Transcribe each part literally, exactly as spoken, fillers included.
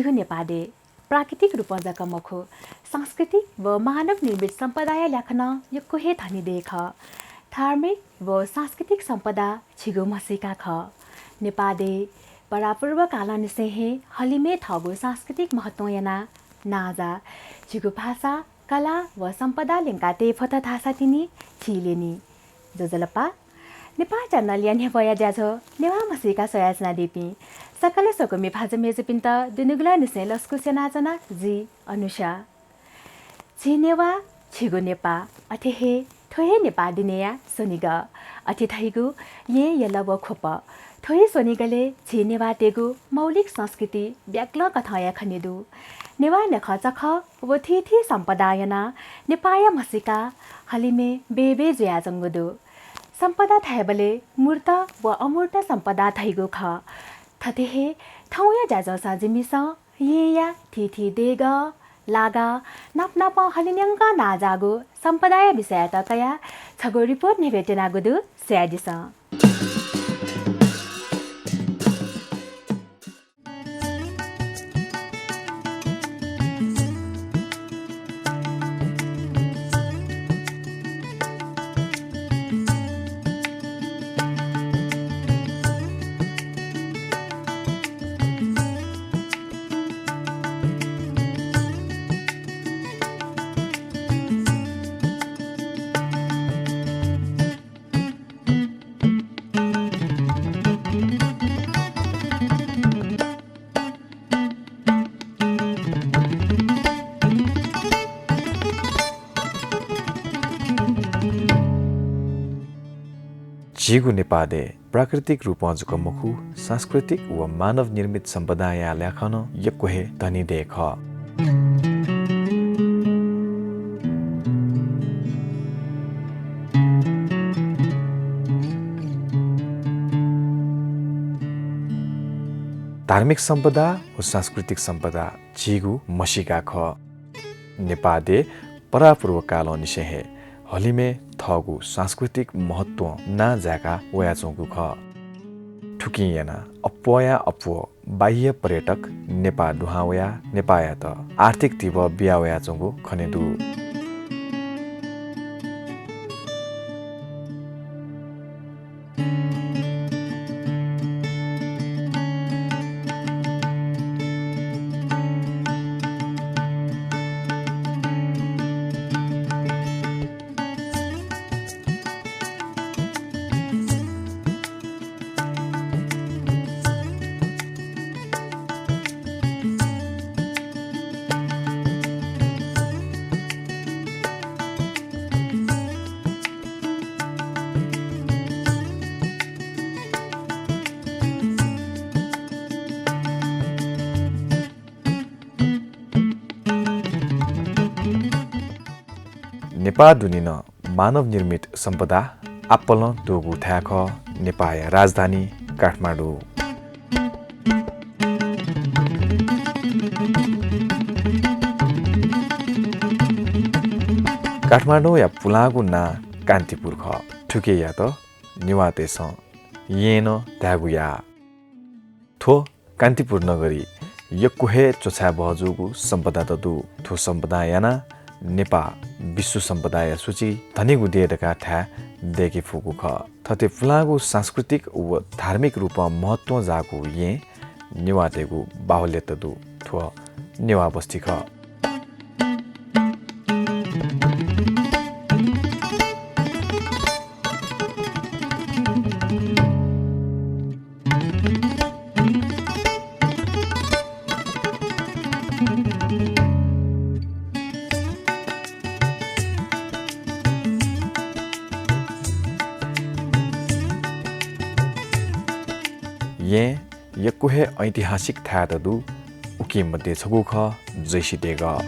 झीगु नेपाः देय् प्राकृतिक रूपं जक मखु, सांस्कृतिक व मानव निर्मित सम्पदाया ल्याखं नं यक्व हे धनी देय् खः। धार्मिक व सांस्कृतिक सम्पदा झीगु म्हसीका खः। नेपाः देय् परापूर्वकालंनिसें हे हलिमय् थःगु सांस्कृतिक महत्वं यानाः नांजाः झीगु भाषा, कला व सम्पदा ल्यंका तये फत धाःसा तिनि झी ल्यनी। ज्वजलपा। नेपाः च्यानलया न्ह्यब्वया ज्याझ्वः नेवाः म्हसीका स्वयाच्वनादीपिं सकल स्वकुमि भाजु मय्जुपिन्त दुनुगलंनिसें लसकुस यानाच्वना जि अनुषा। झी नेवाः, झीगु नेपाः, अथे हे थ्व हे नेपाः दुनेया स्वनिगः। अथे धइगु येँ, यल व ख्वप। थ्व हे स्वनिगलय् झी नेवाःतय्गु मौलिक संस्कृति ब्यागलं कथंया खने दु। नेवाः नखः चखः व थीथी सम्पदां यानाः नेपाःया म्हसीका हलिमय् बय्बय् जुयाच्वंगु दु। सम्पदा धायेबलय् मूर्त व अमूर्त सम्पदा धइगु खः। थथे हे थौंया ज्याझ्वलय् जिमिसं येँया थीथी देगः, लागाः, नापनापं हलिं न्यंकं नांजाःगु सम्पदाया विषययात कयाः छगू रिपोर्ट न्ह्यब्वये त्यनागु दु, स्वयादिसँ। झीगु नेपाः देय् प्राकृतिक रूपं जक मखु, सांस्कृतिक व मानव निर्मित सम्पदाया ल्याखं नं यक्व हे धनी देय् खः। धार्मिक सम्पदा व सांस्कृतिक सम्पदा झीगु म्हसीका खः। नेपाः देय् परापूर्वकालंनिसें हे हलिमय् थःगु सांस्कृतिक महत्वं नां जाय्का वयाच्वंगु खः। थुकिं यानाः अप्वःया अप्वः बाह्य पर्यटक नेपाः दुहां वयाः नेपाःयात आर्थिक तिबः बिया वयाच्वंगु खने दु। नेपाः दुने नं मानव निर्मित सम्पदा आपालं दुगु थाय् खः नेपाःया राजधानी काठमाडौं। काठमाडौंया पुलांगु नां कान्तिपुर खः। थुकियात नेवाःतय्सं येँ नं धायेगु याः। थ्व कान्तिपुर नगरी यक्व हे च्वछाये बहःजूगु सम्पदात दु। थ्व सम्पदां यानाः नेपाः विश्व सम्पदाया सूची धनीगु देय् धकाः थाय् दय्के फुगु खः। थथे पुलांगु सांस्कृतिक व धार्मिक रूपं महत्वं जाःगु येँ नेवाःतय्गु बाहुल्यता दु। थ्व नेवाः बस्ती खः। येँ यक्व हे ऐतिहासिक थाय्त दु। उकी मध्ये छगू खः जैसी देगः।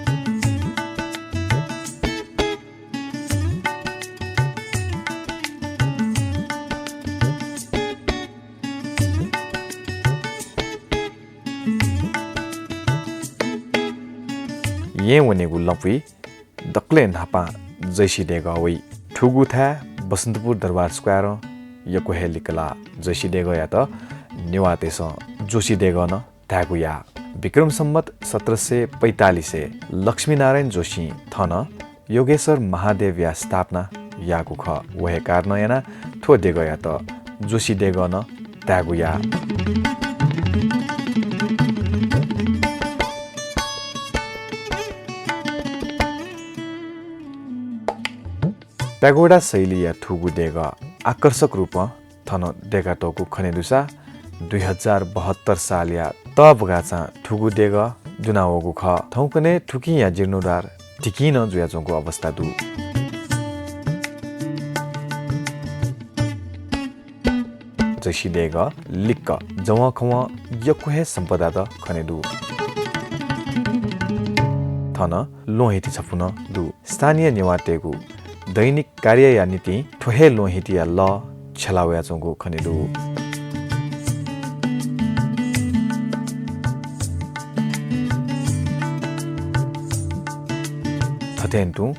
येँ वनेगु लँपुइ दकलय् न्हापां जैसी देगः वइ। थुगु थाय् बसन्तपुर दरबार स्क्वायरं यक्व हे लिकलाः। जैसी देगःयात नेवाःतय्सं जोसी देगः नं धायेगु याः। विक्रम सम्वत सत्र सय पैंतालिसय् लक्ष्मीनारायण जोशीं थन योगेश्वर महादेवया स्थापना याःगु खः। व हे कारणं यानाः थ्व देगःयात जोशी देगः नं धायेगु याः। प्यागोडा शैलीया थुगु देगः आकर्षक रूपं थन दय्कातःगु खने दुसा, दुई हजार बहत्तर सालया तःबगाचां थुगु देगः दुनावःगु खः। थौंकन्हय् थुकिया जीर्णोद्धार धिकिं नं जुयाच्वंगु अवस्था दु। जोशी देगः लिक्क जवंखवं यक्व हे सम्पदात खने दु। थन ल्वहंहिति छपु नं दु। स्थानीय नेवाःतय्गु दैनिक कार्यया निंतिं थ्व हे ल्वहंहितिया लः छ्यला वयाच्वंगु खने दु। थथें तुं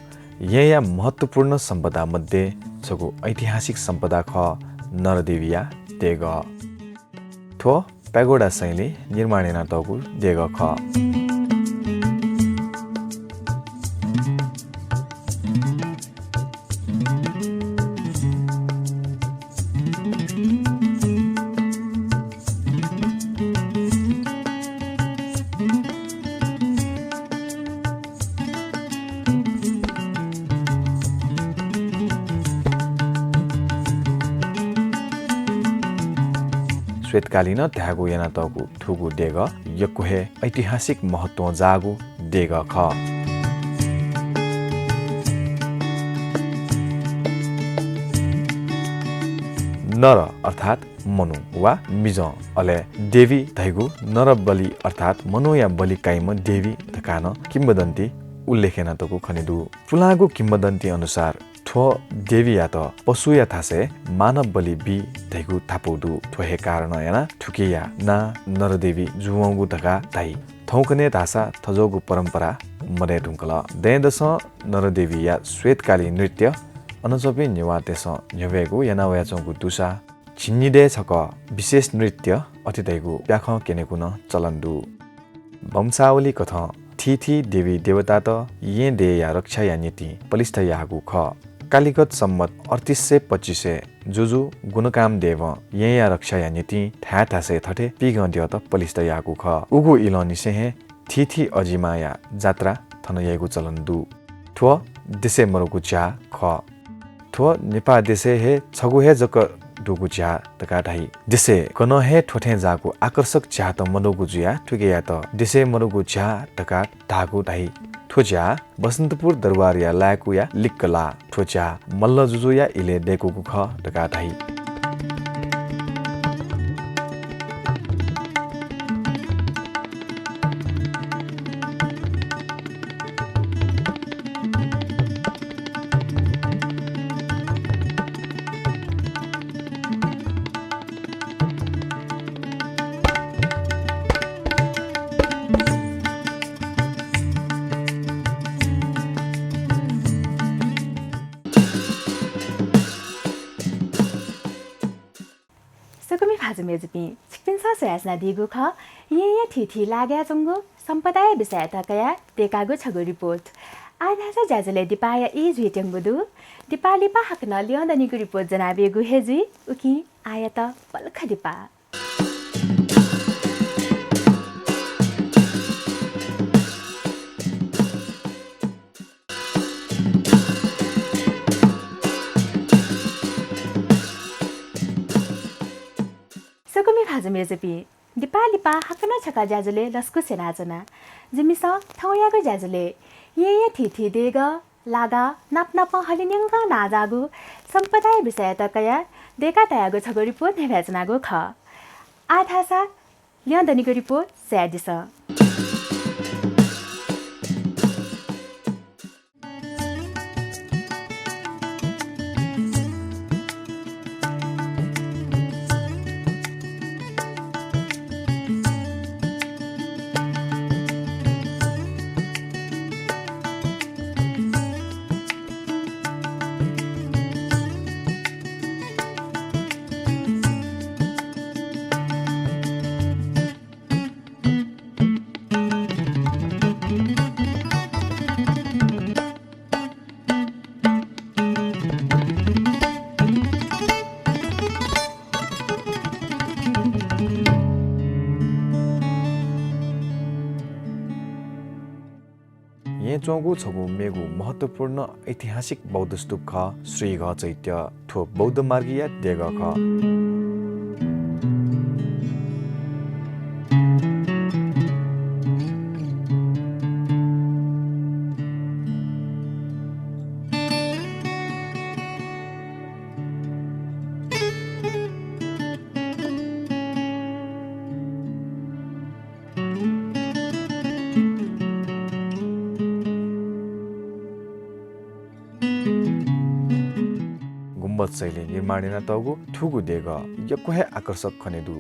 येँया महत्त्वपूर्ण सम्पदा मध्ये छगू ऐतिहासिक सम्पदा खः नरदेवीया देगः। थ्व प्यागोडा शैलीं निर्माण यानातःगु देगः खः। श्वेतकालीनं धायेगु यानातःगु थुगु देगः यक्व हे ऐतिहासिक महत्त्वं जाःगु देगः खः। नर अर्थात् मनू वा मिजं, अले देवी धइगु नरबलि अर्थात् मनूया बलि काइम्ह देवी धकाः नं किंवदन्ती उल्लेख यानातःगु खने दु। पुलांगु किंवदन्ती अनुसार थ्व देवीयात पशुया थासय् मानव बलि बी धइगु धापू दु। थ्व हे कारणं यानाः थुकिया नां नरदेवी जूवंगु धकाः धाइ। थौंकन्हय् धाःसा थज्याःगु परम्परा मदये धुंकल। दँय्दसं नरदेवीया श्वेतकाली नृत्य अनच्वंपिं नेवाःतय्सं न्ह्यब्वयेगु याना वयाच्वंगु दुसा झिंनिदँय् छकः विशेष नृत्य अथे धइगु प्याखं क्यनेगु नं चलन दु। वंशावली कथं थीथी देवी देवतात येँ देय्या रक्षाया निंतिं पलिस्था याःगु खः। कालिगत सम्वत अड्तिस सय पच्चिसय् जुजु गुणकामदेवं येँया रक्षाया निंतिं थाय् थासय् थथे पिगं द्यःत पलिस्था याःगु खः। उगु इलंनिसें हे थीथी अजिमाया जात्रा थन याइगु चलन दु। थ्व देसय् मदुगु झ्याः खः। थ्व नेपाः देसय् हे छगू हे जक दुगु झ्याः धकाः धाइ। देसय् गनं हे थ्व थें जाःगु आकर्षक झ्याःत मदुगु जुयाः थुकियात देसय् मदुगु झ्याः धकाः धाःगु धाइ। थ्व झ्याः बसन्तपुर दरबारया लाय्कूया लिक्क लाः। थ्व झ्याः मल्ल जुजुया इलय् दय्कूगु खः धकाः धाइ। सकसिया भाजु मय्जुपिं, छिकपिन्सं स्वयाच्वनादीगु खः येँया थीथी लागाय् च्वंगु सम्पदाया विषययात कयाः दय्कागु छगू रिपोर्ट। आः धाःसा ज्याझ्वलय् दिपाया ई जुइत्यंगु दु। दिपा लिपा हाकनं ल्यं दनिगु रिपोर्ट ज्वनाबीगु हे जुइ। उकिं आःयात पलख दिपा। सकसिया भाजु मय्जुपिं, दिपा लिपा हाकनं छकः ज्याझ्वलय् लसकुस यानाच्वना। जिमिसं थौंयागु ज्याझ्वलय् येँया थीथी देगः, लागा, नाप नापं हलिंन्यंकं नांजाःगु सम्पदाया विषययात कयाः दय्का तयागु छगू रिपोर्ट न्ह्यब्वयाच्वनागु खः। आः धाःसा ल्यं दनिगु रिपोर्ट स्वयादिसँ। च्वंगु छगू मेगु महत्त्वपूर्ण ऐतिहासिक बौद्ध स्तूप खः श्रीघः चैत्य। थ्व बौद्ध मार्गीया देगः खः। गुम्बद शैली निर्माण यानातःगु थुगु देगः यक्व हे आकर्षक खने दु।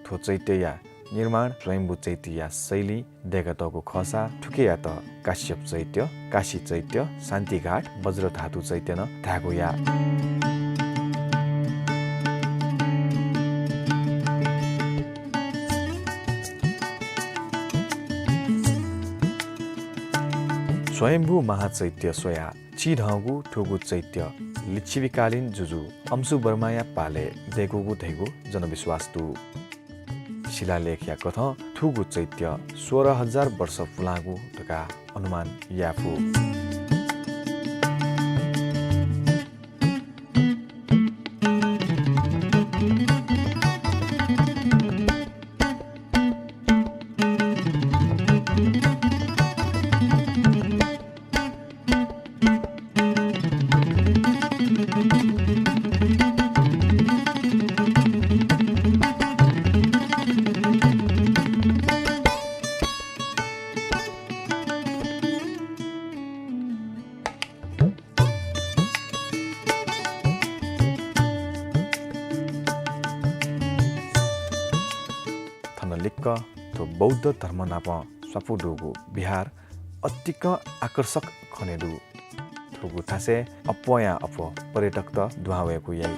थ्व चैत्यया निर्माण स्वयम्भू चैत्यया शैली देगातःगु खःसा थुकियात काश्यप चैत्य, काशी चैत्य, शान्तिघाट, वज्रधातु चैत्य नं धायेगु याः। स्वयम्भू महाचैत्य स्वयाः चिधंगु थुगु चैत्य लिच्छविकालीन जुजु अंशुवर्माया पालय् दय्कूगु धइगु जनविश्वास दु। शिलालेखया कथं थुगु चैत्य सोह्र हजार वर्ष पुलांगु धकाः अनुमान याये फु। थन लिक्क थ्व बौद्ध धर्म नाप स्वापू दुगु विहार अतिकं आकर्षक खने दु। थुगु थासय् अप्वयां अप्व पर्यटकत दुहां वयेगु याइ।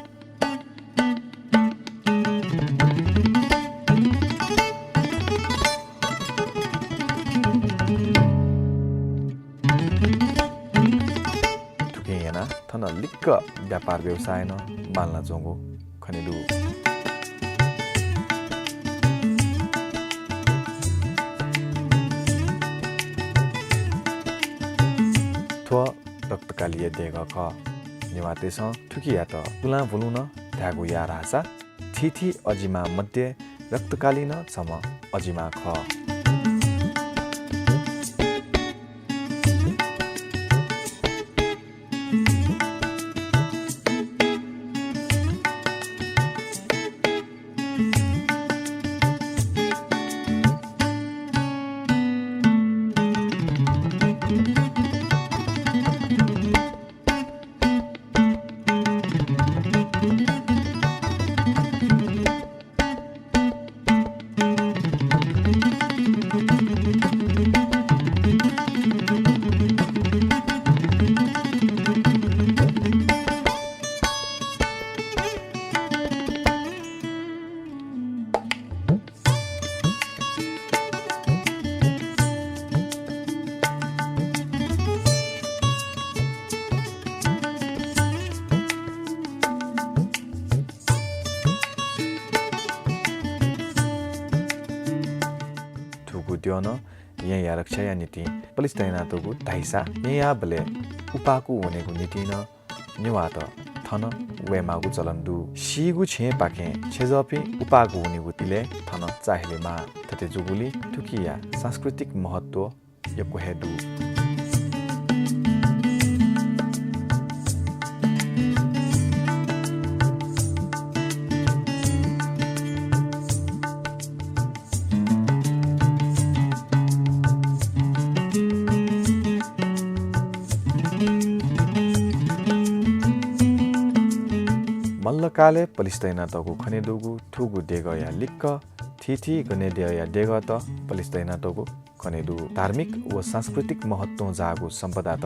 थुकिं यानाः थन लिक्क व्यापार व्यवसाय नं बांलानाच्वंगु खने दु। थ्व रक्तकालीया देगः खः। नेवाःतय्सं थुकियात पुलांभुलुं नं धायेगु याः धाःसा थीथी अजिमा मध्ये रक्तकाली नं छम्ह अजिमा खः। थुगु द्यः नं येँया रक्षाया निंतिं पलिस्था यानातःगु धाइसा येँयाबलय् उपाकु वनेगु निंतिं नं नेवाःत थन वयेमाःगु चलन दु। सीगु छेँपाखें छेँजःपिं उपाकु वनेगु इलय् थन चाःहिलेमाः। थथे जूगुलिं थुकिया सांस्कृतिक महत्व यक्व हे दु। मल्लकालय् पलिस्था यानातःगु खने दुगु थुगु देगःया लिक्क थीथी गनेद्यःया देगःत पलिस्था यानातःगु खने दु। धार्मिक व सांस्कृतिक महत्वं जाःगु सम्पदात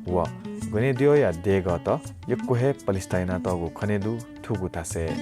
व गनेद्यःया देगःत यक्व हे पलिस्था यानातःगु खने दु थुगु थासय्।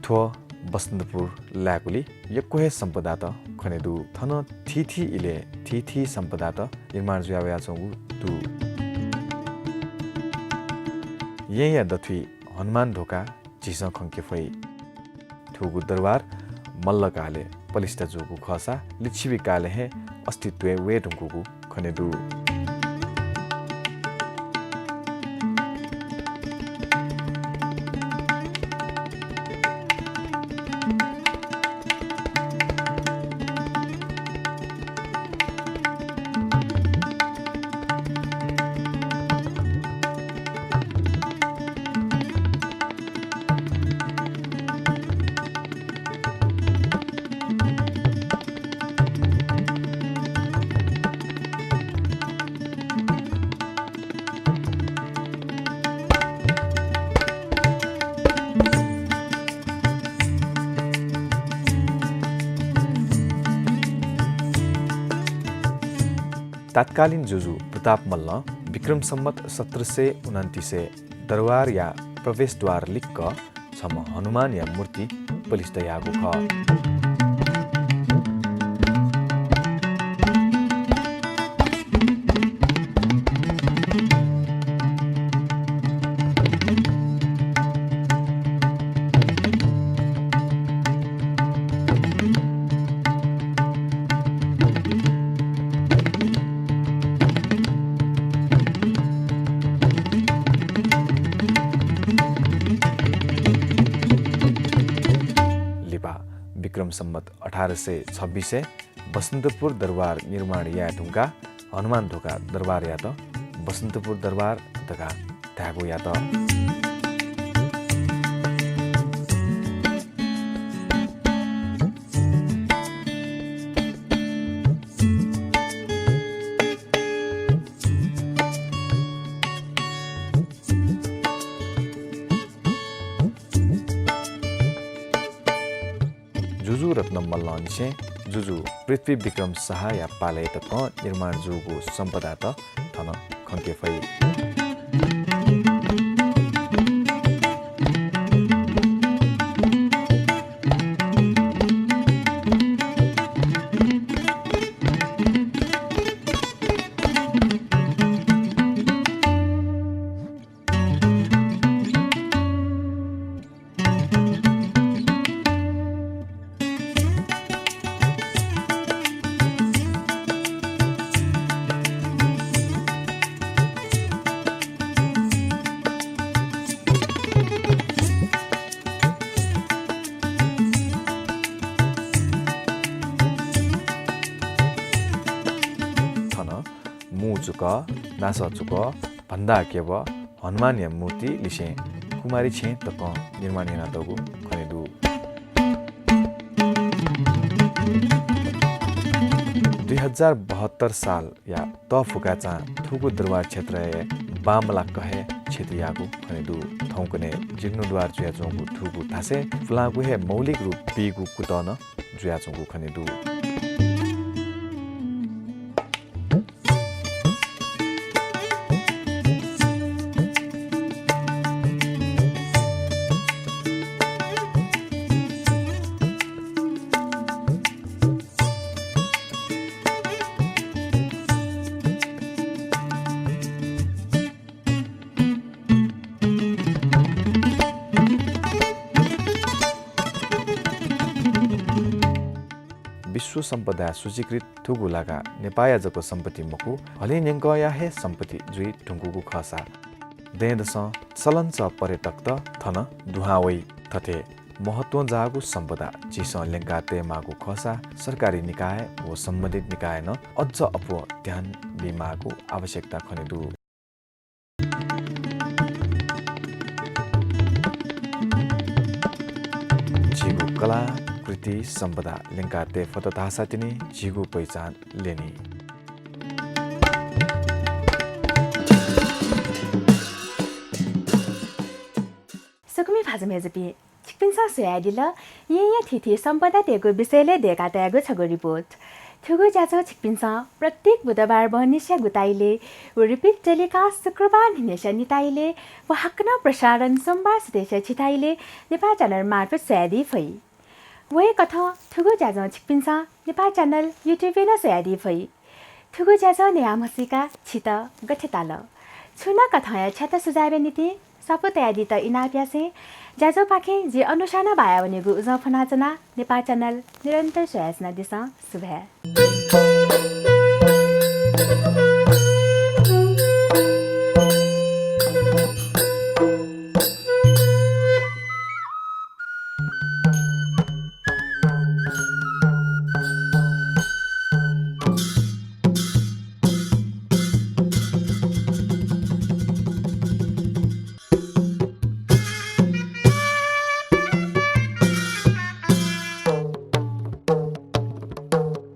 थ्व बसन्तपुर लाय्‌कुलि यक्व हे सम्पदात खने दु। थन थीथी इलय् थीथी सम्पदात निर्माण जुया वयाच्वंगु दु। येँया दथुइ हनुमान ध्वका झीसं खंके फइ। थुगु दरबार मल्लकालय् पलिस्था जूगु खःसा लिच्छवि कालय् हे अस्तित्वय् वये धुंकूगु खने दु। तत्कालीन जुजु प्रताप मल्लं विक्रम सम्वत सत्र सय उनन्तिसय् दरबारया प्रवेशद्वार लिक्क छम्ह हनुमानया मूर्ति पलिस्था याःगु खः। लिपा विक्रम सम्वत अठार सय छब्बिसय् बसन्तपुर दरबार निर्माण याये धुंकाः हनुमान ध्वका दरबारयात बसन्तपुर दरबार धकाः धायेगु यात। जुजु रत्न मल्लंनिसें जुजु पृथ्वी विक्रम शाहया पालय् तकं निर्माण जूगु सम्पदात थन खंके फइ। थन मू चुकः, नासः चुकः, भन्दा केब, हनुमानया मूर्ति लिसें कुमारी छेँ तकं निर्माण यानातःगु खने दु। दुई हजार बहत्तर सालया तःफुकाचां थुगु दरबार क्षेत्रय् बांमलाक हे क्षति याःगु खने दु। थौंकन्हय् जीर्णोद्धार जुयाच्वंगु थुगु थासय् पुलांगु हे मौलिक रूप बीगु कुतः नं जुयाच्वंगु खने दु। विश्व सम्पदा सूचीकृत थुगु लागा नेपाःया जक सम्पत्ति मखु, हलिं न्यंकंया हे सम्पत्ति जुइ धुंकूगु खःसा दँय्‌दसं सलंसः पर्यटकत थन दुहां वइ। थथे महत्वं जाःगु सम्पदा झीसं ल्यंका तयेमाःगु खःसा सरकारी निकाय व सम्बन्धित निकायं अझ अप्वः ध्यान बीमाःगु आवश्यकता खने दु। झीगु कला, कृति, सम्पदा ल्यंका तये फत धाःसा तिनि झीगु पहिचान ल्यनी। सकसिनं भाजु मय्‌जुपिं, छिकपिन्सं स्वयादिल येँया थीथी सम्पदातय्‌गु विषयलय् दय्‌कातयागु छगू रिपोर्ट। थुगु ज्याझ्वः छिकपिन्सं प्रत्येक बुधबार बहनिसिया गुताइले व repeat telecast शुक्रबार न्हिनेसिया निताइले व हाकनं प्रसारण सोमबार सुथय्सिया झिताइले नेपाः च्यानल मार्फत स्वयादी फइ। व हे कथं थुगु ज्याझ्वः छिकपिन्सं नेपाः च्यानल YouTube-य् नं स्वयादी फइ। थुगु ज्याझ्वः न्ययाः म्हसीका छित गथे ताल? छुं नं कथंया छ्याता सुझावया निंतिं स्वापू तयादीत इनाप यासें ज्याझ्वःपाखें जि अनुषां बायावनेगु उजं फ्वनाच्वना। नेपाः च्यानल निरन्तर स्वयाच्वनादिसँ। सुभाय्।